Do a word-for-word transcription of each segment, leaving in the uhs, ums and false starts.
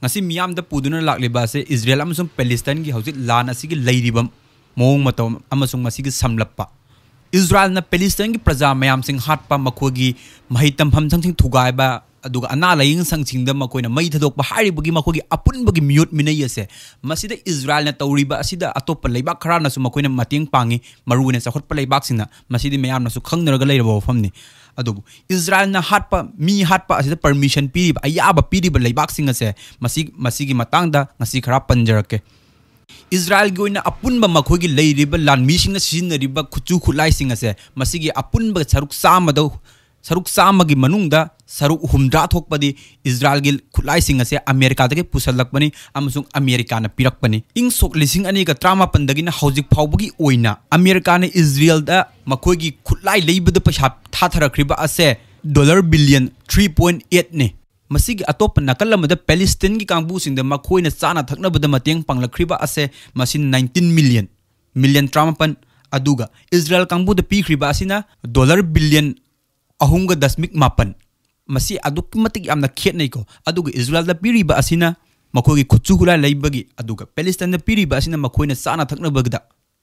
ꯉꯁꯤ ꯃꯤꯌꯥꯝꯗ ꯄꯨꯗꯨꯅ ꯂꯥꯛꯂꯤꯕ ꯑꯁꯤ ꯏꯖꯔꯦꯜ ꯑꯃꯁꯨꯡ ꯄꯦꯂꯤꯁꯇꯥꯏꯟꯒꯤ ꯍꯧꯖꯤꯛ ꯂꯥꯟ ꯑꯁꯤꯒꯤ ꯂꯩꯔꯤꯕ ꯃꯑꯣꯡ ꯃꯇꯧ ꯑꯃꯁꯨꯡ ꯃꯁꯤꯒꯤ ꯁꯝꯂꯞꯄ꯫ ꯏꯖꯔꯦꯜꯅ ꯄꯦꯂꯤꯁꯇꯥꯏꯟꯒꯤ ꯄ꯭ꯔꯖꯥ ꯃꯌꯥꯝꯁꯤꯡ ꯍꯥꯠꯄ, ꯃꯈꯣꯏꯒꯤ ꯃꯍꯩ ꯇꯝꯐꯝ ꯁꯪꯁꯤꯡ ꯊꯨꯒꯥꯏꯕ, ꯑꯗꯨꯒ ꯑꯅꯥ ꯂꯥꯏꯌꯦꯡ ꯁꯪꯁꯤꯡꯗ ꯃꯈꯣꯏꯅ ꯃꯩ ꯊꯥꯗꯣꯛꯄ ꯍꯥꯏꯔꯤꯕꯒꯤ ꯃꯈꯣꯏꯒꯤ ꯑꯄꯨꯟꯕꯒꯤ ꯃꯤꯑꯣꯠ ꯃꯤꯅꯩ ꯑꯁꯦ, ꯃꯁꯤꯗ ꯏꯖꯔꯦꯜꯅ ꯇꯧꯔꯤꯕ ꯑꯁꯤꯗ ꯑꯇꯣꯞꯄ ꯂꯩꯕꯥꯛ ꯈꯔꯅꯁꯨ ꯃꯈꯣꯏꯅ ꯃꯇꯦꯡ ꯄꯥꯡꯉꯤ, ꯃꯔꯨꯑꯣꯏꯅ ꯆꯥꯎꯈꯠꯄ ꯂꯩꯕꯥꯛꯁꯤꯡꯅ꯫ ꯃꯁꯤꯗꯤ ꯃꯌꯥꯝꯅꯁꯨ ꯈꯪꯅꯔꯒ ꯂꯩꯔꯕ ꯋꯥꯐꯝꯅꯤ꯫ ꯑꯗꯨꯕꯨ ꯏꯖꯔꯦꯜꯅ ꯍꯥꯠꯄ, ꯃꯤ ꯍꯥꯠꯄ ꯑꯁꯤꯗ ꯄꯔꯃꯤꯁꯟ ꯄꯤꯔꯤꯕ, ꯑꯌꯥꯕ ꯄꯤꯔꯤꯕ ꯂꯩꯕꯥꯛꯁꯤꯡ ꯑꯁꯦ ꯃꯁꯤ, ꯃꯁꯤꯒꯤ ꯃꯇꯥꯡꯗ ꯉꯁꯤ ꯈꯔ ꯄꯟꯖꯔꯛꯀꯦ꯫ ꯏꯖꯔꯦꯜꯒꯤ ꯑꯣꯏꯅ ꯑꯄꯨꯟꯕ ꯃꯈꯣꯏꯒꯤ ꯂꯩꯔꯤꯕ ꯂꯥꯟꯃꯤꯁꯤꯡꯅ ꯁꯤꯖꯤꯟꯅꯔꯤꯕ ꯈꯨꯠꯁꯨ ꯈꯨꯠꯂꯥꯏꯁꯤꯡ ꯑꯁꯦ, ꯃꯁꯤꯒꯤ ꯑꯄꯨꯟꯕ ꯁꯔꯨꯛ ꯆꯥꯝꯃꯗ, ꯁꯔꯨꯛ ꯆꯥꯝꯃꯒꯤ ꯃꯅꯨꯡꯗ ꯁꯔꯨꯛ ꯍꯨꯝꯗ꯭ꯔꯥ ꯊꯣꯛꯄꯗꯤ ꯏꯖꯔꯦꯜꯒꯤ ꯈꯨꯠꯂꯥꯏꯁꯤꯡ ꯑꯁꯦ ꯑꯃꯦꯔꯤꯀꯥꯗꯒꯤ ꯄꯨꯁꯜꯂꯛꯄꯅꯤ ꯑꯃꯁꯨꯡ ꯑꯃꯦꯔꯤꯀꯥꯅ ꯄꯤꯔꯛꯄꯅꯤ꯫ ꯏꯪ ꯁꯣꯛ ꯂꯤꯁꯤꯡ ꯑꯅꯤꯒ ꯇꯔꯥꯃꯥꯄꯟꯗꯒꯤꯅ ꯍꯧꯖꯤꯛ ꯐꯥꯎꯕꯒꯤ ꯑꯣꯏꯅ ꯑꯃꯦꯔꯤꯀꯥꯅ ꯏꯖꯔꯦꯜꯗ ꯃꯈꯣꯏꯒꯤ ꯈꯨꯠꯂꯥꯏ ꯂꯩꯕꯗ ꯄꯩꯁꯥ ꯊꯥꯊꯔꯛꯈ꯭ꯔꯤꯕ ꯑꯁꯦ ꯗꯣꯂꯔ ꯕꯤꯂꯤꯌꯟ ꯊ꯭ꯔꯤ ꯄꯣꯏꯟ ꯑꯩꯠꯅꯤ꯫ ꯃꯁꯤꯒꯤ ꯑꯇꯣꯞꯄ ꯅꯥꯀꯜ ꯑꯃꯗ ꯄꯦꯂꯤꯁꯇꯤꯟꯒꯤ ꯀꯥꯡꯕꯨꯁꯤꯡꯗ ꯃꯈꯣꯏꯅ ꯆꯥꯅ ꯊꯛꯅꯕꯗ ꯃꯇꯦꯡ ꯄꯥꯡꯂꯛꯈ꯭ꯔꯤꯕ ꯑꯁꯦ ꯃꯁꯤ ꯅꯥꯏꯟꯇꯤꯟ ꯃꯤꯂꯤꯌꯟ, ꯃꯤꯂꯤꯌꯟ ꯇꯔꯥꯃꯥꯄꯟ, ꯑꯗꯨꯒ ꯏꯖꯔꯦꯜ ꯀꯥꯡꯕꯨꯗ ꯄꯤꯈ꯭ꯔꯤꯕ ꯑꯁꯤꯅ ꯗꯣꯂꯔ ꯕꯤꯂꯤꯌꯟ ꯑꯍꯨꯝꯒ ꯗꯁꯃꯤꯛ ꯃꯥꯄꯟ꯫ ꯃꯁꯤ ꯑꯗꯨꯛꯀꯤ ꯃꯇꯤꯛ ꯌꯥꯝꯅ ꯈꯦꯠꯅꯩꯀꯣ꯫ ꯑꯗꯨꯒ ꯏꯖꯔꯦꯜꯗ ꯄꯤꯔꯤꯕ ꯑꯁꯤꯅ ꯃꯈꯣꯏꯒꯤ ꯈꯨꯠꯁꯨ ꯈꯨꯠꯂꯥꯏ ꯂꯩꯕꯒꯤ, ꯑꯗꯨꯒ ꯄꯦꯂꯤꯁꯇꯥꯏꯟꯗ ꯄꯤꯔꯤꯕ ꯑꯁꯤꯅ ꯃꯈꯣꯏꯅ ꯆꯥꯅ ꯊꯛꯅꯕꯒꯤꯗ꯫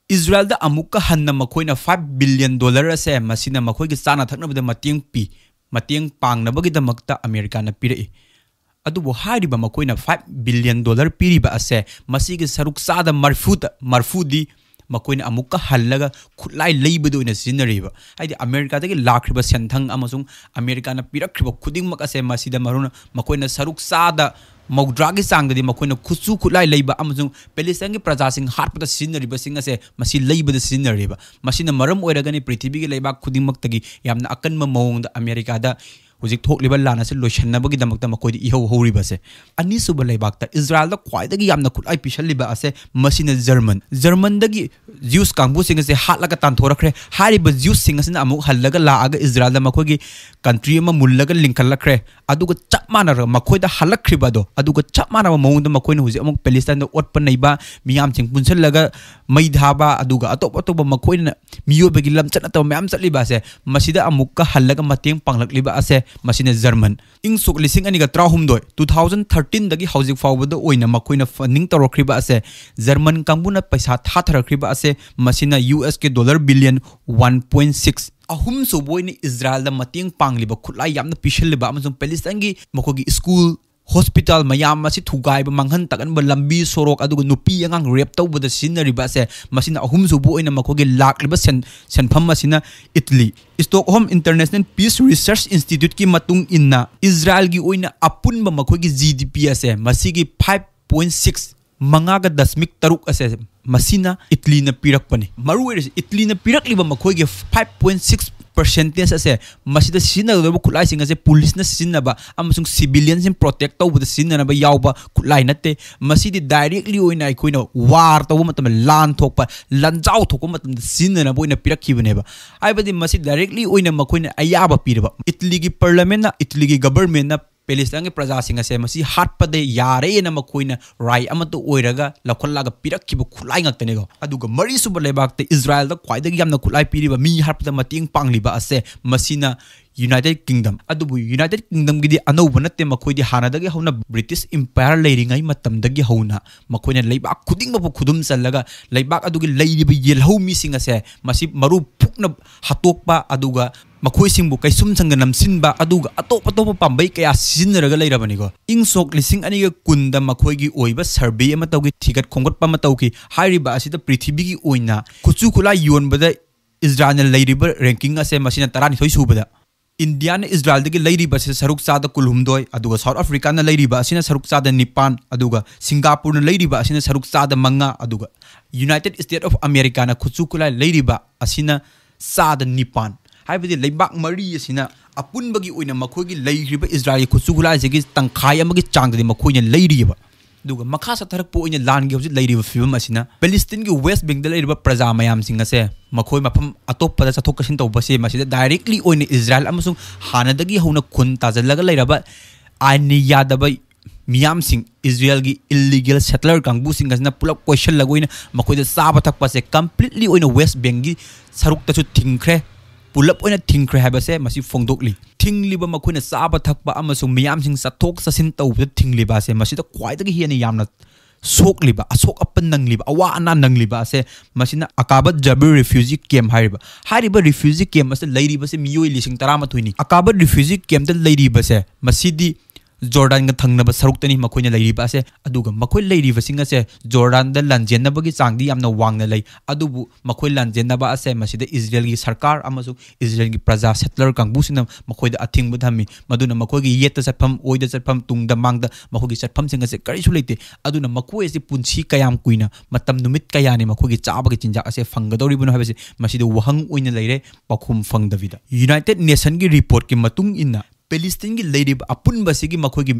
ꯏꯖꯔꯦꯜꯗ ꯑꯃꯨꯛꯀ ꯍꯟꯅ ꯃꯈꯣꯏꯅ ꯐꯥꯏꯚ ꯕꯤꯂꯤꯌꯟ ꯗꯣꯂꯔ ꯑꯁꯦ ꯃꯁꯤꯅ ꯃꯈꯣꯏꯒꯤ ꯆꯥꯅ ꯊꯛꯅꯕꯗ ꯃꯇꯦꯡ ꯄꯤ, ꯃꯇꯦꯡ ꯄꯥꯡꯅꯕꯒꯤꯗꯃꯛꯇ ꯑꯃꯦꯔꯤꯀꯥꯅ ꯄꯤꯔꯛꯏ꯫ ꯑꯗꯨꯕꯨ ꯍꯥꯏꯔꯤꯕ ꯃꯈꯣꯏꯅ ꯐꯥꯏꯚ ꯕꯤꯂꯤꯌꯟ ꯗꯣꯂꯔ ꯄꯤꯔꯤꯕ ꯑꯁꯦ ꯃꯁꯤꯒꯤ ꯁꯔꯨꯛ ꯆꯥꯗ ꯃꯔꯐꯨꯗ, ꯃꯔꯐꯨꯗꯤ ꯃꯈꯣꯏꯅ ꯑꯃꯨꯛꯀ ꯍꯜꯂꯒ ꯈꯨꯠꯂꯥꯏ ꯂꯩꯕꯗ ꯑꯣꯏꯅ ꯁꯤꯖꯤꯟꯅꯔꯤꯕ, ꯍꯥꯏꯗꯤ ꯑꯃꯦꯔꯤꯀꯥꯗꯒꯤ ꯂꯥꯛꯈ꯭ꯔꯤꯕ ꯁꯦꯟꯊꯪ ꯑꯃꯁꯨꯡ ꯑꯃꯦꯔꯤꯀꯥꯅ ꯄꯤꯔꯛꯈ꯭ꯔꯤꯕ ꯈꯨꯗꯤꯡꯃꯛ ꯑꯁꯦ ꯃꯁꯤꯗ ꯃꯔꯨꯅ ꯃꯈꯣꯏꯅ ꯁꯔꯨꯛ ꯆꯥꯗ ꯃꯧꯗ꯭ꯔꯥꯒꯤ ꯆꯥꯡꯗꯗꯤ ꯃꯈꯣꯏꯅ ꯈꯨꯠꯁꯨ ꯈꯨꯠꯂꯥꯏ ꯂꯩꯕ ꯑꯃꯁꯨꯡ ꯄꯦꯂꯤꯁꯇꯥꯏꯟꯒꯤ ꯄ꯭ꯔꯖꯥꯁꯤꯡ ꯍꯥꯠꯄꯗ ꯁꯤꯖꯤꯟꯅꯔꯤꯕꯁꯤꯡ ꯑꯁꯦ ꯃꯁꯤ ꯂꯩꯕꯗ ꯁꯤꯖꯤꯟꯅꯔꯤꯕ꯫ ꯃꯁꯤꯅ ꯃꯔꯝ ꯑꯣꯏꯔꯒꯅꯤ ꯄ꯭ꯔꯤꯊꯤꯕꯤꯒꯤ ꯂꯩꯕꯥꯛ ꯈꯨꯗꯤꯡꯃꯛꯇꯒꯤ ꯌꯥꯝꯅ ꯑꯀꯟꯕ ꯃꯑꯣꯡꯗ ꯑꯃꯦꯔꯤꯀꯥꯗ ꯍꯧꯖꯤꯛ ꯊꯣꯛꯂꯤꯕ ꯂꯥꯟ ꯑꯁꯤ ꯂꯣꯏꯁꯤꯟꯅꯕꯒꯤꯗꯃꯛꯇ ꯃꯈꯣꯏꯗ ꯏꯍꯧ ꯍꯧꯔꯤꯕꯁꯦ꯫ ꯑꯅꯤꯁꯨꯕ ꯂꯩꯕꯥꯛꯇ ꯏꯖꯔꯦꯜꯗ ꯈ꯭ꯋꯥꯏꯗꯒꯤ ꯌꯥꯝꯅ ꯈꯨꯠꯂꯥꯏ ꯄꯤꯁꯜꯂꯤꯕ ꯑꯁꯦ ꯃꯁꯤꯅ ꯖꯔꯃꯟ꯫ ꯖꯔꯃꯟꯗꯒꯤ ꯖ꯭ꯌꯨꯁ ꯀꯥꯡꯕꯨꯁꯤꯡ ꯑꯁꯦ ꯍꯥꯠꯂꯒ ꯇꯥꯟꯊꯣꯔꯛꯈ꯭ꯔꯦ꯫ ꯍꯥꯏꯔꯤꯕ ꯖ꯭ꯌꯨꯁꯁꯤꯡ ꯑꯁꯤꯅ ꯑꯃꯨꯛ ꯍꯜꯂꯒ ꯂꯥꯛꯑꯒ ꯏꯖꯔꯦꯜꯗ ꯃꯈꯣꯏꯒꯤ ꯀꯟꯇ꯭ꯔꯤ ꯑꯃ ꯃꯨꯜꯂꯒ ꯂꯤꯡꯈꯠꯂꯛꯈ꯭ꯔꯦ꯫ ꯑꯗꯨꯒ ꯆꯞ ꯃꯥꯟꯅꯔꯒ ꯃꯈꯣꯏꯗ ꯍꯜꯂꯛꯈ꯭ꯔꯤꯕ ꯑꯗꯣ, ꯑꯗꯨꯒ ꯆꯞ ꯃꯥꯟꯅꯕ ꯃꯑꯣꯡꯗ ꯃꯈꯣꯏꯅ ꯍꯧꯖꯤꯛ ꯑꯃꯨꯛ ꯄꯦꯂꯤꯁꯇꯥꯏꯟꯗ ꯑꯣꯠꯄ ꯅꯩꯕ, ꯃꯤꯌꯥꯝꯁꯤꯡ ꯄꯨꯟꯁꯤꯜꯂꯒ ꯃꯩ ꯊꯥꯕ, ꯑꯗꯨꯒ ꯑꯇꯣꯞ ꯑꯇꯣꯞꯄ ꯃꯈꯣꯏꯅ ꯃꯤꯑꯣꯏꯕꯒꯤ ꯂꯝꯆꯠ ꯅꯠꯇꯕ ꯃꯌꯥꯝ ꯆꯠꯂꯤꯕ ꯑꯁꯦ, ꯃꯁꯤꯗ ꯑꯃꯨꯛꯀ ꯍꯜꯂꯒ ꯃꯇꯦꯡ ꯄꯥꯡꯂꯛꯂꯤꯕ ꯑꯁꯦ ꯃꯁꯤꯅ ꯖꯔꯃꯟ꯫ ꯏꯪ ꯁꯣꯛ ꯂꯤꯁꯤꯡ ꯑꯅꯤꯒ ꯇꯔꯥꯍꯨꯝꯗꯣꯏ, two thousand thirteen ꯗꯒꯤ ꯍꯧꯖꯤꯛ ꯐꯥꯎꯕꯗ ꯑꯣꯏꯅ ꯃꯈꯣꯏꯅ funding ꯇꯧꯔꯛꯈ꯭ꯔꯤꯕ ꯑꯁꯦ, ꯖꯔꯃꯟ ꯀꯥꯡꯕꯨꯅ ꯄꯩꯁꯥ ꯊꯥꯊꯔꯛꯈ꯭ꯔꯤꯕ ꯑꯁꯦ, ꯃꯁꯤꯅ ꯌꯨ ꯑꯦꯁ ꯀꯤ dollar billion one point six꯫ ꯑꯍꯨꯝꯁꯨꯕ ꯑꯣꯏꯅ ꯏꯖꯔꯥꯏꯜꯗ ꯃꯇꯦꯡ ꯄꯥꯡꯂꯤꯕ, ꯈꯨꯠꯂꯥꯏ ꯌꯥꯝꯅ ꯄꯤꯁꯤꯜꯂꯤꯕ ꯑꯃꯁꯨꯡ ꯄꯦꯂꯦꯁꯇꯥꯏꯟꯒꯤ ꯃꯈꯣꯏꯒꯤ ꯁ꯭ꯀꯨꯜ, ꯍꯣꯁꯄꯤꯇꯥꯜ ꯃꯌꯥꯝ ꯑꯁꯤ ꯊꯨꯒꯥꯏꯕ, ꯃꯥꯡꯍꯟ ꯇꯥꯛꯍꯟꯕ, ꯂꯝꯕꯤ ꯁꯣꯔꯣꯛ, ꯑꯗꯨꯒ ꯅꯨꯄꯤ ꯑꯉꯥꯡ rape ꯇꯧꯕꯗ ꯁꯤꯖꯤꯟꯅꯔꯤꯕ ꯑꯁꯦ, ꯃꯁꯤꯅ ꯑꯍꯨꯝꯁꯨꯕ ꯑꯣꯏꯅ ꯃꯈꯣꯏꯒꯤ ꯂꯥꯛꯂꯤꯕ ꯁꯦꯟ-, ꯁꯦꯟꯐꯝ ꯑꯁꯤꯅ Italy. Stockholm International Peace Research Instituteꯀꯤ ꯃꯇꯨꯡ ꯏꯟꯅ, ꯏꯖꯔꯥꯏꯜꯒꯤ ꯑꯣꯏꯅ ꯑꯄꯨꯟꯕ ꯃꯈꯣꯏꯒꯤ G D P ꯑꯁꯦ, ꯃꯁꯤꯒꯤ five point six, ꯃꯉꯥꯒ ꯗꯁꯃꯤꯛ ꯇꯔꯨꯛ ꯑꯁꯦ ꯃꯁꯤꯅ ꯏꯇꯂꯤꯅ ꯄꯤꯔꯛꯄꯅꯤ꯫ ꯃꯔꯨ ꯑꯣꯏꯔꯤꯁꯤ ꯏꯇꯂꯤꯅ ꯄꯤꯔꯛꯂꯤꯕ ꯃꯈꯣꯏꯒꯤ five point six percentage ꯑꯁꯦ, ꯃꯁꯤꯗ ꯁꯤꯖꯤꯟꯅꯒꯗꯧꯔꯤꯕ ꯈꯨꯠꯂꯥꯏꯁꯤꯡ ꯑꯁꯦ ꯄꯨꯂꯤꯁꯅ ꯁꯤꯖꯤꯟꯅꯕ ꯑꯃꯁꯨꯡ civilianꯁꯤꯡ protect ꯇꯧꯕꯗ ꯁꯤꯖꯤꯟꯅꯅꯕ ꯌꯥꯎꯕ ꯈꯨꯠꯂꯥꯏ ꯅꯠꯇꯦ꯫ ꯃꯁꯤꯗꯤ directly ꯑꯣꯏꯅ ꯑꯩꯈꯣꯏꯅ war ꯇꯧꯕ ꯃꯇꯝꯗ, ꯂꯥꯟ ꯊꯣꯛꯄ, ꯂꯥꯟꯖꯥꯎ ꯊꯣꯛꯄ ꯃꯇꯝꯗ ꯁꯤꯖꯤꯟꯅꯅꯕ ꯑꯣꯏꯅ ꯄꯤꯔꯛꯈꯤꯕꯅꯦꯕ꯫ ꯍꯥꯏꯕꯗꯤ ꯃꯁꯤ directly ꯑꯣꯏꯅ ꯃꯈꯣꯏꯅ ꯑꯌꯥꯕ ꯄꯤꯔꯕ꯫ ꯏꯇꯂꯤꯒꯤ parliamentꯅ, ꯏꯇꯂꯤꯒꯤ governmentꯅ ꯄꯦꯂꯦꯁꯇꯥꯏꯟꯒꯤ ꯄ꯭ꯔꯖꯥꯁꯤꯡ ꯑꯁꯦ ꯃꯁꯤ ꯍꯥꯠꯄꯗ ꯌꯥꯔꯦꯅ ꯃꯈꯣꯏꯅ ꯔꯥꯏ ꯑꯃꯠꯇ ꯑꯣꯏꯔꯒ ꯂꯧꯈꯠꯂꯒ ꯄꯤꯔꯛꯈꯤꯕ ꯈꯨꯠꯂꯥꯏ ꯉꯥꯛꯇꯅꯤꯀꯣ꯫ ꯑꯗꯨꯒ ꯃꯔꯤꯁꯨꯕ ꯂꯩꯕꯥꯛꯇ ꯏꯖꯔꯥꯏꯜꯗ ꯈ꯭ꯋꯥꯏꯗꯒꯤ ꯌꯥꯝꯅ ꯈꯨꯠꯂꯥꯏ ꯄꯤꯔꯤꯕ, ꯃꯤ ꯍꯥꯠꯄꯗ ꯃꯇꯦꯡ ꯄꯥꯡꯂꯤꯕ ꯑꯁꯦ, ꯃꯁꯤꯅ United Kingdom꯫ ꯑꯗꯨꯕꯨ United Kingdomꯒꯤꯗꯤ ꯑꯅꯧꯕ ꯅꯠꯇꯦ, ꯃꯈꯣꯏꯗꯤ ꯍꯥꯟꯅꯗꯒꯤ ꯍꯧꯅ British Empire ꯂꯩꯔꯤꯉꯩ ꯃꯇꯝꯗꯒꯤ ꯍꯧꯅ ꯃꯈꯣꯏꯅ ꯂꯩꯕꯥꯛ ꯈꯨꯗꯤꯡꯃꯛꯄꯨ ꯈꯨꯗꯨꯝ ꯆꯜꯂꯒ, ꯂꯩꯕꯥꯛ ꯑꯗꯨꯒꯤ ꯂꯩꯔꯤꯕ ꯌꯦꯜꯍꯧ ꯃꯤꯁꯤꯡ ꯑꯁꯦ ꯃꯁꯤ ꯃꯔꯨ ꯐꯨꯛꯅ ꯍꯥꯠꯇꯣꯛꯄ, ꯑꯗꯨꯒ ꯃꯈꯣꯏꯁꯤꯡꯕꯨ ꯀꯩꯁꯨꯝꯁꯪꯗ ꯅꯝꯁꯤꯟꯕ, ꯑꯗꯨꯒ ꯑꯇꯣꯞ ꯑꯇꯣꯞꯄ ꯄꯥꯝꯕꯩ ꯀꯌꯥ ꯁꯤꯖꯤꯟꯅꯔꯒ ꯂꯩꯔꯕꯅꯤꯀꯣ꯫ ꯏꯪ ꯁꯣꯛ ꯂꯤꯁꯤꯡ ꯑꯅꯤꯒ ꯀꯨꯟꯗ ꯃꯈꯣꯏꯒꯤ ꯑꯣꯏꯕ survey ꯑꯃ ꯇꯧꯈꯤ, ꯊꯤꯒꯠ ꯈꯣꯝꯒꯠꯄ ꯑꯃ ꯇꯧꯈꯤ꯫ ꯍꯥꯏꯔꯤꯕ ꯑꯁꯤꯗ ꯄ꯭ꯔꯤꯊꯤꯕꯤꯒꯤ ꯑꯣꯏꯅ ꯈꯨꯠꯁꯨ ꯈꯨꯠꯂꯥꯏ ꯌꯣꯟꯕꯗ ꯏꯖꯔꯥꯏꯜꯅ ꯂꯩꯔꯤꯕ ranking ꯑꯁꯦ, ꯃꯁꯤꯅ ꯇꯔꯥꯅꯤꯊꯣꯏ ꯁꯨꯕꯗ꯫ ꯏꯟꯗꯤꯌꯥꯅ ꯏꯖꯔꯥꯏꯜꯗꯒꯤ ꯂꯩꯔꯤꯕ ꯑꯁꯤ ꯁꯔꯨꯛ ꯆꯥꯗ ꯀꯨꯟꯍꯨꯝꯗꯣꯏ, ꯑꯗꯨꯒ South Africaꯅ ꯂꯩꯔꯤꯕ ꯑꯁꯤꯅ ꯁꯔꯨꯛ ꯆꯥꯗ ꯅꯤꯄꯥꯟ, ꯑꯗꯨꯒ ꯁꯤꯡꯒꯥꯄꯨꯔꯅ ꯂꯩꯔꯤꯕ ꯑꯁꯤꯅ ꯁꯔꯨꯛ ꯆꯥꯗ ꯃꯉꯥ, ꯑꯗꯨꯒ United States of Americaꯅ ꯈꯨꯠꯁꯨ ꯈꯨꯠꯂꯥꯏ ꯂꯩꯔꯤꯕ ꯑꯁꯤꯅ ꯆꯥꯗ ꯅꯤꯄꯥꯟ꯫ ꯍꯥꯏꯕꯗꯤ ꯂꯩꯕꯥꯛ ꯃꯔꯤ ꯑꯁꯤꯅ ꯑꯄꯨꯟꯕꯒꯤ ꯑꯣꯏꯅ ꯃꯈꯣꯏꯒꯤ ꯂꯩꯈ꯭ꯔꯤꯕ ꯏꯖꯔꯥꯏꯜꯒꯤ ꯈꯨꯠꯁꯨ ꯈꯨꯠꯂꯥꯏꯁꯤꯒꯤ ꯇꯪꯈꯥꯏ ꯑꯃꯒꯤ ꯆꯥꯡꯗꯗꯤ ꯃꯈꯣꯏꯅ ꯂꯩꯔꯤꯑꯕ꯫ ꯑꯗꯨꯒ ꯃꯈꯥ ꯆꯠꯊꯔꯛꯄ ꯑꯣꯏꯅ ꯂꯥꯟꯒꯤ ꯍꯧꯖꯤꯛ ꯂꯩꯔꯤꯕ ꯐꯤꯕꯝ ꯑꯁꯤꯅ ꯄꯦꯂꯦꯁꯇꯤꯟꯒꯤ West Bankꯗ ꯂꯩꯔꯤꯕ ꯄ꯭ꯔꯖꯥ ꯃꯌꯥꯝꯁꯤꯡ ꯑꯁꯦ ꯃꯈꯣꯏ ꯃꯐꯝ ꯑꯇꯣꯞꯄꯗ ꯆꯠꯊꯣꯛ ꯆꯠꯁꯤꯟ ꯇꯧꯕꯁꯦ, ꯃꯁꯤꯗ directly ꯑꯣꯏꯅ ꯏꯖꯔꯥꯏꯜ ꯑꯃꯁꯨꯡ ꯍꯥꯟꯅꯗꯒꯤ ꯍꯧꯅ ꯈꯨꯟ ꯇꯥꯖꯜꯂꯒ ꯂꯩꯔꯕ ꯑꯥꯏꯟꯅ ꯌꯥꯗꯕ ꯃꯤꯌꯥꯝꯁꯤꯡ, ꯏꯖꯔꯥꯏꯜꯒꯤ illegal settler ꯀꯥꯡꯕꯨꯁꯤꯡ ꯑꯁꯤꯅ ꯄꯨꯂꯞ ꯀꯣꯏꯁꯜꯂꯒ ꯑꯣꯏꯅ ꯃꯈꯣꯏꯗ ꯆꯥꯕ ꯊꯛꯄꯁꯦ completely ꯑꯣꯏꯅ West Bankꯒꯤ ꯁꯔꯨꯛꯇꯁꯨ ꯊꯤꯡꯈ꯭ꯔꯦ꯫ ꯄꯨꯂꯞ ꯑꯣꯏꯅ ꯊꯤꯡꯈ꯭ꯔꯦ ꯍꯥꯏꯕꯁꯦ ꯃꯁꯤ ꯐꯣꯡꯗꯣꯛꯂꯤ꯫ ꯊꯤꯡꯂꯤꯕ ꯃꯈꯣꯏꯅ ꯆꯥꯕ ꯊꯛꯄ ꯑꯃꯁꯨꯡ ꯃꯤꯌꯥꯝꯁꯤꯡ ꯆꯠꯊꯣꯛ ꯆꯠꯁꯤꯟ ꯇꯧꯕꯗ ꯊꯤꯡꯂꯤꯕ ꯑꯁꯦ ꯃꯁꯤꯗ ꯈ꯭ꯋꯥꯏꯗꯒꯤ ꯍꯦꯟꯅ ꯌꯥꯝꯅ ꯁꯣꯛꯂꯤꯕ, ꯑꯁꯣꯛ ꯑꯄꯟ ꯅꯪꯂꯤꯕ, ꯑꯋꯥ ꯑꯅꯥ ꯅꯪꯂꯤꯕ ꯑꯁꯦ ꯃꯁꯤꯅ ꯑꯀꯥꯕꯠ ꯖꯕꯤꯔ ꯔꯤꯐ꯭ꯌꯨꯖꯤ ꯀꯦꯝ ꯍꯥꯏꯔꯤꯕ, ꯍꯥꯏꯔꯤꯕ ꯔꯤꯐ꯭ꯌꯨꯖꯤ ꯀꯦꯝ ꯑꯁꯤꯗ ꯂꯩꯔꯤꯕꯁꯦ ꯃꯤꯑꯣꯏ ꯂꯤꯁꯤꯡ ꯇꯔꯥꯃꯥꯊꯣꯏꯅꯤ꯫ ꯑꯀꯥꯕꯠ ꯔꯤꯐ꯭ꯌꯨꯖꯤ ꯀꯦꯝꯗ ꯂꯩꯔꯤꯕꯁꯦ ꯃꯁꯤꯗꯤ ꯖꯣꯔꯗꯥꯟꯒ ꯊꯪꯅꯕ ꯁꯔꯨꯛꯇꯅꯤ ꯃꯈꯣꯏꯅ ꯂꯩꯔꯤꯕ ꯑꯁꯦ꯫ ꯑꯗꯨꯒ ꯃꯈꯣꯏ ꯂꯩꯔꯤꯕꯁꯤꯡ ꯑꯁꯦ ꯖꯣꯔꯗꯥꯟꯗ ꯂꯥꯟꯖꯦꯟꯅꯕꯒꯤ ꯆꯥꯡꯗꯤ ꯌꯥꯝꯅ ꯋꯥꯡꯅ ꯂꯩ, ꯑꯗꯨꯕꯨ ꯃꯈꯣꯏ ꯂꯥꯟꯖꯦꯟꯅꯕ ꯑꯁꯦ ꯃꯁꯤꯗ ꯏꯖꯔꯦꯜꯒꯤ ꯁꯔꯀꯥꯔ ꯑꯃꯁꯨꯡ ꯏꯖꯔꯦꯜꯒꯤ ꯄ꯭ꯔꯖꯥ, ꯁꯦꯇꯂꯔ ꯀꯥꯡꯕꯨꯁꯤꯡꯅ ꯃꯈꯣꯏꯗ ꯑꯊꯤꯡꯕ ꯊꯝꯃꯤ꯫ ꯃꯗꯨꯅ ꯃꯈꯣꯏꯒꯤ ꯌꯦꯠꯇ ꯆꯠꯐꯝ, ꯑꯣꯏꯗ ꯆꯠꯐꯝ, ꯇꯨꯡꯗ ꯃꯥꯡꯗ ꯃꯈꯣꯏꯒꯤ ꯆꯠꯐꯝꯁꯤꯡ ꯑꯁꯦ ꯀꯔꯤꯁꯨ ꯂꯩꯇꯦ꯫ ꯑꯗꯨꯅ ꯃꯈꯣꯏ ꯑꯁꯤ ꯄꯨꯟꯁꯤ ꯀꯌꯥꯝ ꯀꯨꯏꯅ, ꯃꯇꯝ ꯅꯨꯃꯤꯠ ꯀꯌꯥꯅꯤ ꯃꯈꯣꯏꯒꯤ ꯆꯥꯕꯒꯤ ꯆꯤꯟꯖꯥꯛ ꯑꯁꯦ ꯐꯪꯒꯗꯧꯔꯤꯕꯅꯣ ꯍꯥꯏꯕꯁꯤ ꯃꯁꯤꯗ ꯋꯥꯍꯪ ꯑꯣꯏꯅ ꯂꯩꯔꯦ, ꯄꯥꯎꯈꯨꯝ ꯐꯪꯗꯕꯤꯗ꯫ ꯌꯨꯅꯥꯏꯇꯦꯗ ꯅꯦꯁꯟꯒꯤ ꯔꯤꯄꯣꯔꯠꯀꯤ ꯃꯇꯨꯡ ꯏꯟꯅ ꯄꯦꯂꯤꯁꯇꯤꯟꯒꯤ ꯂꯩꯔꯤꯕ ꯑꯄꯨꯟꯕꯁꯤꯒꯤ ꯃꯈꯣꯏꯒꯤ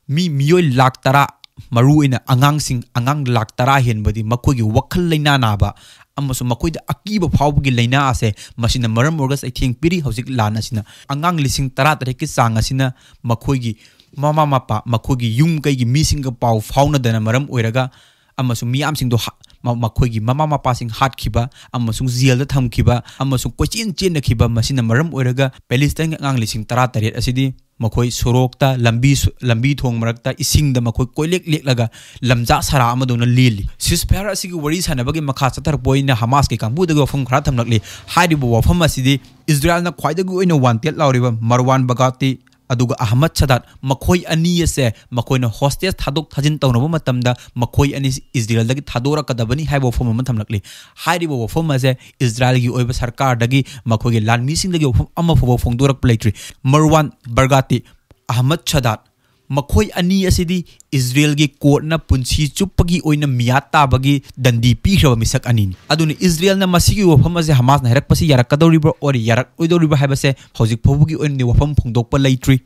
ꯃꯤ, ꯃꯤꯑꯣꯏ ꯂꯥꯛ ꯇꯔꯥ, ꯃꯔꯨꯑꯣꯏꯅ ꯑꯉꯥꯡꯁꯤꯡ, ꯑꯉꯥꯡ ꯂꯥꯛ ꯇꯔꯥ ꯍꯦꯟꯕꯗꯤ ꯃꯈꯣꯏꯒꯤ ꯋꯥꯈꯜ ꯂꯩꯅꯥ ꯅꯥꯕ ꯑꯃꯁꯨꯡ ꯃꯈꯣꯏꯗ ꯑꯀꯤꯕ ꯐꯥꯎꯕꯒꯤ ꯂꯩꯅꯥ ꯑꯁꯦ ꯃꯁꯤꯅ ꯃꯔꯝ ꯑꯣꯏꯔꯒ ꯆꯩꯊꯦꯡ ꯄꯤꯔꯤ꯫ ꯍꯧꯖꯤꯛ ꯂꯥꯟ ꯑꯁꯤꯅ ꯑꯉꯥꯡ ꯂꯤꯁꯤꯡ ꯇꯔꯥ ꯇꯔꯦꯠꯀꯤ ꯆꯥꯡ ꯑꯁꯤꯅ ꯃꯈꯣꯏꯒꯤ ꯃꯃꯥ ꯃꯄꯥ, ꯃꯈꯣꯏꯒꯤ ꯌꯨꯝ ꯀꯩꯒꯤ ꯃꯤꯁꯤꯡꯒ ꯄꯥꯎ ꯐꯥꯎꯅꯗꯅ ꯃꯔꯝ ꯑꯣꯏꯔꯒ ꯑꯃꯁꯨꯡ ꯃꯤꯌꯥꯝꯁꯤꯡꯗꯣ ꯍꯥ-, ꯃ-, ꯃꯈꯣꯏꯒꯤ ꯃꯃꯥ ꯃꯄꯥꯁꯤꯡ ꯍꯥꯠꯈꯤꯕ ꯑꯃꯁꯨꯡ ꯖꯦꯜꯗ ꯊꯝꯈꯤꯕ ꯑꯃꯁꯨꯡ ꯀꯣꯏꯆꯦꯟ ꯆꯦꯟꯅꯈꯤꯕ, ꯃꯁꯤꯅ ꯃꯔꯝ ꯑꯣꯏꯔꯒ ꯄꯦꯂꯤꯁꯇꯥꯏꯟꯒꯤ ꯑꯉꯥꯡ ꯂꯤꯁꯤꯡ ꯇꯔꯥ ꯇꯔꯦꯠ ꯑꯁꯤꯗꯤ ꯃꯈꯣꯏ ꯁꯣꯔꯣꯛꯇ, ꯂꯝꯕꯤ ꯁꯨ-, ꯂꯝꯕꯤ ꯊꯣꯡ ꯃꯔꯛꯇ, ꯏꯁꯤꯡꯗ ꯃꯈꯣꯏ ꯀꯣꯏꯂꯦꯛ ꯂꯦꯛꯂꯒ ꯂꯝꯖꯥ ꯁꯔꯥ ꯑꯃꯗꯧꯅ ꯂꯦꯜꯂꯤ꯫ ꯁꯤꯁꯐꯥꯌꯔ ꯑꯁꯤꯒꯤ ꯋꯥꯔꯤ ꯁꯥꯟꯅꯕꯒꯤ ꯃꯈꯥ ꯆꯠꯊꯔꯛꯄ ꯑꯣꯏꯅ ꯍꯃꯥꯁꯀꯤ ꯀꯥꯡꯕꯨꯗꯒꯤ ꯋꯥꯐꯝ ꯈꯔ ꯊꯝꯂꯛꯂꯤ꯫ ꯍꯥꯏꯔꯤꯕ ꯋꯥꯐꯝ ꯑꯁꯤꯗꯤ ꯏꯖꯔꯦꯜꯅ ꯈ꯭ꯋꯥꯏꯗꯒꯤ ꯑꯣꯏꯅ ꯋꯥꯟꯇꯦꯠ ꯂꯥꯎꯔꯤꯕ ꯃꯔꯋꯥꯟ ꯕꯒꯥꯇꯤ ꯑꯗꯨꯒ ꯑꯍꯃꯗ ꯁꯥꯗꯥꯠ, ꯃꯈꯣꯏ ꯑꯅꯤ ꯑꯁꯦ ꯃꯈꯣꯏꯅ ꯍꯣꯁꯇꯦꯖ ꯊꯥꯗꯣꯛ ꯊꯥꯖꯤꯟ ꯇꯧꯅꯕ ꯃꯇꯝꯗ ꯃꯈꯣꯏ ꯑꯅꯤ ꯏꯖꯔꯦꯜꯗꯒꯤ ꯊꯥꯗꯣꯔꯛꯀꯗꯕꯅꯤ ꯍꯥꯏꯕ ꯋꯥꯐꯝ ꯑꯃ ꯊꯝꯂꯛꯂꯤ꯫ ꯍꯥꯏꯔꯤꯕ ꯋꯥꯐꯝ ꯑꯁꯦ ꯏꯖꯔꯦꯜꯒꯤ ꯑꯣꯏꯕ ꯁꯔꯀꯥꯔꯗꯒꯤ ꯃꯈꯣꯏꯒꯤ ꯂꯥꯟꯃꯤꯁꯤꯡꯗꯒꯤ ꯋꯥꯐꯝ ꯑꯃ ꯐꯥꯎꯕ ꯐꯣꯡꯗꯣꯔꯛꯄ ꯂꯩꯇ꯭ꯔꯤ꯫ ꯃꯔꯋꯥꯟ ꯕꯔꯒꯥꯇꯤ, ꯑꯍꯃꯗ ꯁꯥꯗꯥꯠ, ꯃꯈꯣꯏ ꯑꯅꯤ ꯑꯁꯤꯗꯤ ꯏꯖꯔꯦꯜꯒꯤ ꯀꯣꯔꯠꯅ ꯄꯨꯟꯁꯤ ꯆꯨꯞꯄꯒꯤ ꯑꯣꯏꯅ ꯃꯤꯌꯥꯠ ꯇꯥꯕꯒꯤ ꯗꯟꯗꯤ ꯄꯤꯈ꯭ꯔꯕ ꯃꯤꯁꯛ ꯑꯅꯤꯅꯤ꯫ ꯑꯗꯨꯅ ꯏꯖꯔꯦꯜꯅ ꯃꯁꯤꯒꯤ ꯋꯥꯐꯝ ꯑꯁꯦ ꯍꯃꯥꯁꯅ ꯍꯥꯏꯔꯛꯄꯁꯤ ꯌꯥꯔꯛꯀꯗꯧꯔꯤꯕ꯭ꯔꯥ ꯑꯣꯔ ꯌꯥꯔꯛꯑꯣꯏꯗꯧꯔꯤꯕ꯭ꯔꯥ ꯍꯥꯏꯕꯁꯦ ꯍꯧꯖꯤꯛ ꯐꯥꯎꯕꯒꯤ ꯑꯣꯏꯅꯗꯤ ꯋꯥꯐꯝ ꯐꯣꯡꯗꯣꯛꯄ ꯂꯩꯇ꯭ꯔꯤ꯫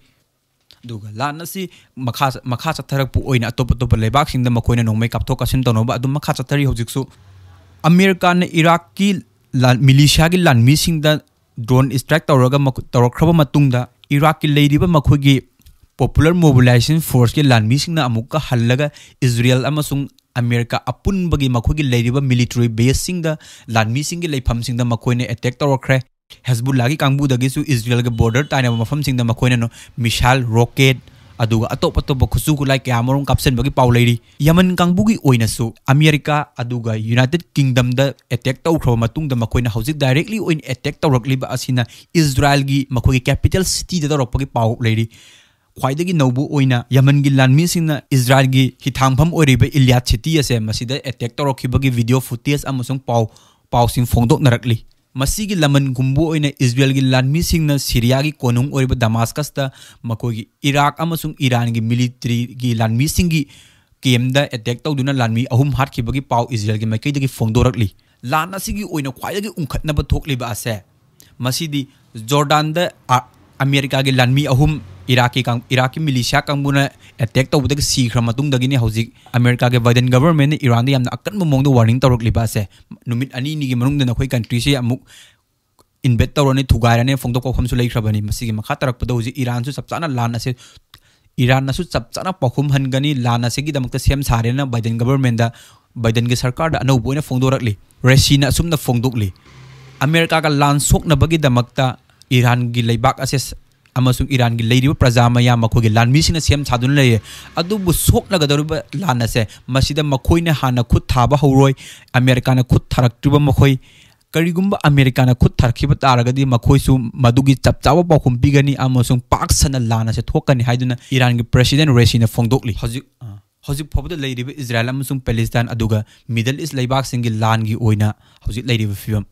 ꯑꯗꯨꯒ ꯂꯥꯟ ꯑꯁꯤ ꯃꯈꯥ, ꯃꯈꯥ ꯆꯠꯊꯔꯛꯄ ꯑꯣꯏꯅ ꯑꯇꯣꯞ ꯑꯇꯣꯞꯄ ꯂꯩꯕꯥꯛꯁꯤꯡꯗ ꯃꯈꯣꯏꯅ ꯅꯣꯡꯃꯩ ꯀꯥꯞꯊꯣꯛ ꯀꯥꯞꯁꯤꯟ ꯇꯧꯅꯕ ꯑꯗꯨꯝ ꯃꯈꯥ ꯆꯠꯊꯔꯤ ꯍꯧꯖꯤꯛꯁꯨ꯫ ꯑꯃꯦꯔꯤꯀꯥꯅ ꯏꯔꯥꯛꯀꯤ ꯂꯥꯟ-, ꯃꯤꯂꯤꯁꯤꯌꯥꯒꯤ ꯂꯥꯟꯃꯤꯁꯤꯡꯗ ꯗ꯭ꯔꯣꯟ ꯏꯁꯇ꯭ꯔꯥꯏꯛ ꯇꯧꯔꯒ ꯃꯈꯣ-, ꯇꯧꯔꯛꯈ꯭ꯔꯕ ꯃꯇꯨꯡꯗ ꯏꯔꯥꯛꯀꯤ ꯂꯩꯔꯤꯕ ꯃꯈꯣꯏꯒꯤ ꯄꯣꯄꯨꯂꯔ ꯃꯣꯕꯤꯂꯥꯏꯖꯦꯁꯟ ꯐꯣꯔꯁꯀꯤ ꯂꯥꯟꯃꯤꯁꯤꯡꯅ ꯑꯃꯨꯛꯀ ꯍꯜꯂꯒ ꯏꯖꯔꯦꯜ ꯑꯃꯁꯨꯡ ꯑꯃꯦꯔꯤꯀꯥ ꯑꯄꯨꯟꯕꯒꯤ ꯃꯈꯣꯏꯒꯤ ꯂꯩꯔꯤꯕ ꯃꯤꯂꯤꯇꯔꯤ ꯕꯦꯁꯁꯤꯡꯗ, ꯂꯥꯟꯃꯤꯁꯤꯡꯒꯤ ꯂꯩꯐꯝꯁꯤꯡꯗ ꯃꯈꯣꯏꯅ ꯑꯦꯇꯦꯛ ꯇꯧꯔꯛꯈ꯭ꯔꯦ꯫ ꯍꯦꯖꯕꯨꯜꯂꯥꯒꯤ ꯀꯥꯡꯕꯨꯗꯒꯤꯁꯨ ꯏꯖꯔꯦꯜꯒ ꯕꯣꯔꯗꯔ ꯇꯥꯏꯅꯕ ꯃꯐꯝꯁꯤꯡꯗ ꯃꯈꯣꯏꯅ ꯃꯤꯁꯥꯏꯜ, ꯔꯣꯀꯦꯠ, ꯑꯗꯨꯒ ꯑꯇꯣꯞ ꯑꯇꯣꯞꯄ ꯈꯨꯠꯁꯨ ꯈꯨꯠꯂꯥꯏ ꯀꯌꯥ ꯑꯃꯔꯣꯝ ꯀꯥꯞꯁꯤꯟꯕꯒꯤ ꯄꯥꯎ ꯂꯩꯔꯤ꯫ ꯌꯃꯟ ꯀꯥꯡꯕꯨꯒꯤ ꯑꯣꯏꯅꯁꯨ ꯑꯃꯦꯔꯤꯀꯥ ꯑꯗꯨꯒ ꯌꯨꯅꯥꯏꯇꯦꯠ ꯀꯤꯡꯗꯝꯗ ꯑꯦꯇꯦꯛ ꯇꯧꯈ꯭ꯔꯕ ꯃꯇꯨꯡꯗ ꯃꯈꯣꯏꯅ ꯍꯧꯖꯤꯛ ꯗꯥꯏꯔꯦꯛꯂꯤ ꯑꯣꯏꯅ ꯑꯦꯇꯦꯛ ꯇꯧꯔꯛꯂꯤꯕ ꯑꯁꯤꯅ ꯏꯖꯔꯥꯏꯜꯒꯤ ꯃꯈꯣꯏꯒꯤ ꯀꯦꯄꯤꯇꯦꯜ ꯁꯤꯇꯤꯗ ꯇꯧꯔꯛꯄꯒꯤ ꯄꯥꯎ ꯂꯩꯔꯤ꯫ ꯈ꯭ꯋꯥꯏꯗꯒꯤ ꯅꯧꯕ ꯑꯣꯏꯅ ꯌꯃꯟꯒꯤ ꯂꯥꯟꯃꯤꯁꯤꯡꯅ ꯏꯖꯔꯥꯏꯜꯒꯤ ꯍꯤꯊꯥꯡꯐꯝ ꯑꯣꯏꯔꯤꯕ ꯏꯂꯤꯌꯥꯠ ꯁꯤꯇꯤ ꯑꯁꯦ ꯃꯁꯤꯗ ꯑꯦꯇꯦꯛ ꯇꯧꯔꯛꯈꯤꯕꯒꯤ ꯚꯤꯗꯤꯑꯣ ꯐꯨꯇꯦꯖ ꯑꯃꯁꯨꯡ ꯄꯥꯎ ꯄꯥꯎꯁꯤꯡ ꯐꯣꯡꯗꯣꯛꯅꯔꯛꯂꯤ꯫ ꯃꯁꯤꯒꯤ ꯂꯃꯟ ꯈꯨꯝꯕ ꯑꯣꯏꯅ ꯏꯖꯔꯦꯜꯒꯤ ꯂꯥꯟꯃꯤꯁꯤꯡꯅ ꯁꯤꯔꯤꯌꯥꯒꯤ ꯀꯣꯅꯨꯡ ꯑꯣꯏꯔꯤꯕ ꯗꯃꯥꯁꯀꯁꯇ ꯃꯈꯣꯏꯒꯤ ꯏꯔꯥꯛ ꯑꯃꯁꯨꯡ ꯏꯔꯥꯟꯒꯤ ꯃꯤꯂꯤꯇꯔꯤꯒꯤ ꯂꯥꯟꯃꯤꯁꯤꯡꯒꯤ ꯀꯦꯝꯗ ꯑꯦꯇꯦꯛ ꯇꯧꯗꯨꯅ ꯂꯥꯟꯃꯤ ꯑꯍꯨꯝ ꯍꯥꯠꯈꯤꯕꯒꯤ ꯄꯥꯎ ꯏꯖꯔꯦꯜꯒꯤ ꯃꯥꯏꯀꯩꯗꯒꯤ ꯐꯣꯡꯗꯣꯔꯛꯂꯤ꯫ ꯂꯥꯟ ꯑꯁꯤꯒꯤ ꯑꯣꯏꯅ ꯈ꯭ꯋꯥꯏꯗꯒꯤ ꯎꯪꯈꯠꯅꯕ ꯊꯣꯛꯂꯤꯕ ꯑꯁꯦ ꯃꯁꯤꯗꯤ ꯖꯣꯔꯗꯥꯟꯗ ꯑ-, ꯑꯃꯦꯔꯤꯀꯥꯒꯤ ꯂꯥꯟꯃꯤ ꯑꯍꯨꯝ ꯏꯔꯥꯛꯀꯤ ꯀꯥꯡ-, ꯏꯔꯥꯛꯀꯤ ꯃꯤꯂꯤꯁꯤꯌꯥ ꯀꯥꯡꯕꯨꯅ ꯑꯦꯇꯦꯛ ꯇꯧꯕꯗꯒꯤ ꯁꯤꯈ꯭ꯔ ꯃꯇꯨꯡꯗꯒꯤꯅꯤ ꯍꯧꯖꯤꯛ ꯑꯃꯦꯔꯤꯀꯥꯒꯤ ꯕꯥꯏꯗꯦꯟ ꯒꯚꯔꯟꯃꯦꯟꯅ ꯏꯔꯥꯟꯗ ꯌꯥꯝꯅ ꯑꯀꯟꯕ ꯃꯑꯣꯡꯗ ꯋꯥꯔꯅꯤꯡ ꯇꯧꯔꯛꯂꯤꯕ ꯑꯁꯦ꯫ ꯅꯨꯃꯤꯠ ꯑꯅꯤ ꯑꯅꯤꯒꯤ ꯃꯅꯨꯡꯗ ꯅꯈꯣꯏ ꯀꯟꯇ꯭ꯔꯤꯁꯦ ꯑꯃꯨꯛ ꯏꯟꯚꯦꯠ ꯇꯧꯔꯅꯤ, ꯊꯨꯒꯥꯏꯔꯅꯤ ꯐꯣꯡꯗꯣꯛꯄ ꯋꯥꯐꯝꯁꯨ ꯂꯩꯈ꯭ꯔꯕꯅꯤ꯫ ꯃꯁꯤꯒꯤ ꯃꯈꯥ ꯇꯥꯔꯛꯄꯗ ꯍꯧꯖꯤꯛ ꯏꯔꯥꯟꯁꯨ ꯆꯞ ꯆꯥꯅ ꯂꯥꯟ ꯑꯁꯦ, ꯏꯔꯥꯟꯅꯁꯨ ꯆꯞ ꯆꯥꯅ ꯄꯥꯎꯈꯨꯝ ꯍꯟꯒꯅꯤ꯫ ꯂꯥꯟ ꯑꯁꯤꯒꯤꯗꯃꯛꯇ ꯁꯦꯝ ꯁꯥꯔꯦꯅ ꯕꯥꯏꯗꯦꯟ ꯒꯚꯔꯟꯃꯦꯟꯗ, ꯕꯥꯏꯗꯦꯟꯒꯤ ꯁꯔꯀꯥꯔꯗ ꯑꯅꯧꯕ ꯑꯣꯏꯅ ꯐꯣꯡꯗꯣꯔꯛꯂꯤ꯫ ꯔꯦꯁꯤꯅ ꯑꯁꯨꯝꯅ ꯐꯣꯡꯗꯣꯛꯂꯤ, "ꯑꯃꯦꯔꯤꯀꯥꯒ ꯂꯥꯟ ꯁꯣꯛꯅꯕꯒꯤꯗꯃꯛꯇ ꯏꯔꯥꯟꯒꯤ ꯂꯩꯕꯥꯛ ꯑꯁꯦ ꯁ-, ꯑꯃꯁꯨꯡ ꯏꯔꯥꯟꯒꯤ ꯂꯩꯔꯤꯕ ꯄ꯭ꯔꯖꯥ ꯃꯌꯥꯝ, ꯃꯈꯣꯏꯒꯤ ꯂꯥꯟꯃꯤꯁꯤꯡꯅ ꯁꯦꯝ ꯁꯥꯗꯨꯅ ꯂꯩꯔꯦ꯫ ꯑꯗꯨꯕꯨ ꯁꯣꯛꯅꯒꯗꯧꯔꯤꯕ ꯂꯥꯟ ꯑꯁꯦ ꯃꯁꯤꯗ ꯃꯈꯣꯏꯅ ꯍꯥꯟꯅ ꯈꯨꯠ ꯊꯥꯕ ꯍꯧꯔꯣꯏ꯫ ꯑꯃꯦꯔꯤꯀꯥꯅ ꯈꯨꯠ ꯊꯥꯔꯛꯇ꯭ꯔꯤꯕ ꯃꯈꯣꯏ, ꯀꯔꯤꯒꯨꯝꯕ ꯑꯃꯦꯔꯤꯀꯥꯅ ꯈꯨꯠ ꯊꯥꯔꯛꯈꯤꯕ ꯇꯥꯔꯒꯗꯤ ꯃꯈꯣꯏꯁꯨ ꯃꯗꯨꯒꯤ ꯆꯞ ꯆꯥꯕ ꯄꯥꯎꯈꯨꯝ ꯄꯤꯒꯅꯤ ꯑꯃꯁꯨꯡ ꯄꯥꯛ ꯁꯟꯅ ꯂꯥꯟ ꯑꯁꯦ ꯊꯣꯛꯀꯅꯤ" ꯍꯥꯏꯗꯨꯅ ꯏꯔꯥꯟꯒꯤ ꯄ꯭ꯔꯦꯁꯤꯗꯦꯟ ꯔꯦꯁꯤꯅ ꯐꯣꯡꯗꯣꯛꯂꯤ꯫ ꯍꯧꯖꯤꯛ, ꯑ, ꯍꯧꯖꯤꯛ ꯐꯥꯎꯕꯗ ꯂꯩꯔꯤꯕ ꯏꯖꯔꯥꯌꯦꯜ ꯑꯃꯁꯨꯡ ꯄꯦꯂꯦꯁꯇꯥꯏꯟ ꯑꯗꯨꯒ ꯃꯤꯗꯜ ꯏꯁ ꯂꯩꯕꯥꯛꯁꯤꯡꯒꯤ ꯂꯥꯟꯒꯤ ꯑꯣꯏꯅ ꯍꯧꯖꯤꯛ ꯂꯩꯔꯤꯕ ꯐꯤꯕꯝ꯫